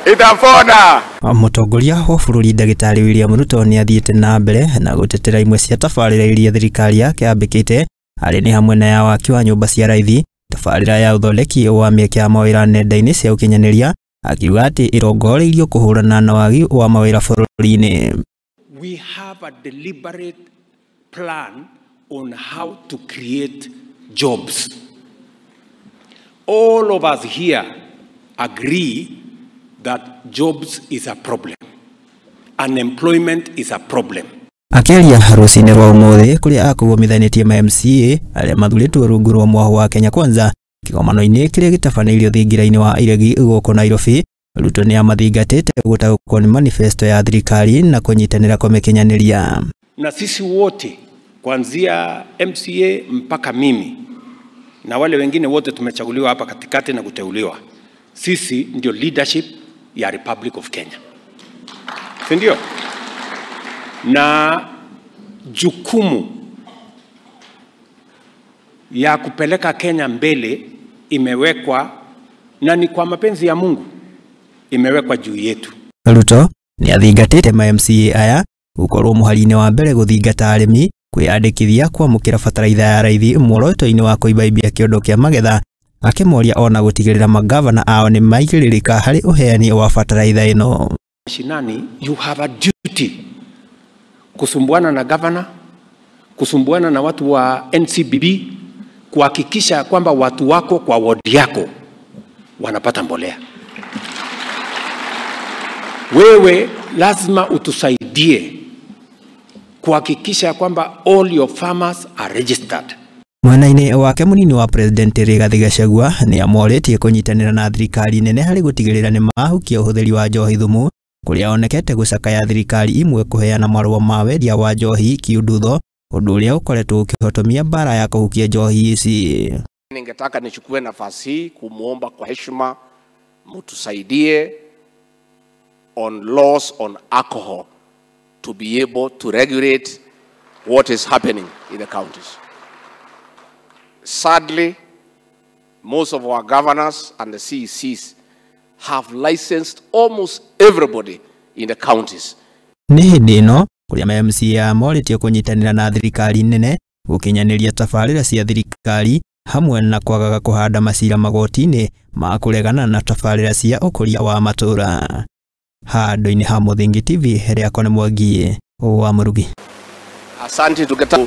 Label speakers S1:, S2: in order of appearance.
S1: Itapona.
S2: Mũtongoria wa bũrũri Ndagĩtarĩ William Ruto nĩ athiĩte na mbere na gũtetera imwe cia tabarĩra iria thirikari yake yambĩkĩte arĩ nĩ hamwe na ya waki wa nyũmba cia raithi, tabarĩra ya ũthondeki wa mĩeke ya mawĩra nenda-inĩ cia ũkinyanĩria, akiuga atĩ ĩrongoreirio kũhũrana na wagi wa mawĩra bũrũri-inĩ.
S3: We have a deliberate plan on how to create jobs. All of us here agree that jobs is a problem. Unemployment is a problem.
S2: Akĩaria rũcinĩ rwa ũmũthĩ kũrĩa akũgomithanĩtie ma MCA arĩa mathurĩtwo rungu rwa mwahũ wa Kenya Kwanza kĩgomano-inĩ kĩrĩa gĩtabanĩirio thingira-inĩ wa Iregi gũkũ Nairobi, Ruto nĩ amathingatĩte gũtaũkwo nĩ manifesto ya thirikari na kũnyitanĩra kũmĩkinyanĩria.
S3: Na sisi wote kuanzia MCA mpaka mimi na wale wengine wote tumechaguliwa hapa katikati na kuteuliwa, sisi ndio leadership ya Republic of Kenya, si ndio? Na jukumu ya kupeleka Kenya mbele imewekwa, na ni kwa mapenzi ya Mungu, imewekwa juu yetu.
S2: Ruto nĩ athingatĩte ma MCA aya gũkorwo mũhari-inĩ wa mbere gũthingata arĩmi kwĩyandĩkithia kwamũkĩra bataraitha ya raithi muoroto-inĩ wa kũimbaimbia kĩondo kĩa magetha, akĩmoria ona gũtigĩrĩra magavana ao nĩ maigĩrĩrĩka harĩ ũheani wa bataraitha ĩno.
S3: Mashinani, you have a duty kusumbuana na governor, kusumbuana na watu wa NCBB, kuhakikisha kwamba watu wako kwa ward yako wanapata mbolea. Wewe lazima utusaidie kuhakikisha kwamba all your farmers are registered.
S2: Mwena-inĩ wake mũnini wa President Rigathi Gachagua nĩ amorĩtie kũnyitanĩra na thirikari nene harĩ gũtigĩrĩra nĩ mahukia ũhũthĩri wa njohi thumu, kũrĩa onekete gũcakaya thirikari imwe kũheana marũa ma wendia wa njohi kiundutho, ũndũ ũrĩa ũkoretwo ũkĩhotomia mbara ya kũhukia njohi ici.
S4: Ningetaka nichukue nafasi hii kumuomba kwa heshima mtusaidie on laws on alcohol to be able to regulate what is happening in the counties. Sadly, most of our governors and the CECs have licensed almost everybody in the counties.
S2: Nĩ hĩndĩ ĩno kũrĩa ma MCA morĩtio kũnyitanĩra na thirikari nene gũkinyanĩria tabarĩra cia thirikari hamwe na kwagaga kũhanda macira magoti-inĩ ma kũregana na tabarĩra cia ũkũria wa matũũra. Handũ-inĩ ha Mũthingi TV, rĩakwa nĩ Mwangi wa Mũrugi.
S4: Asante tuketa.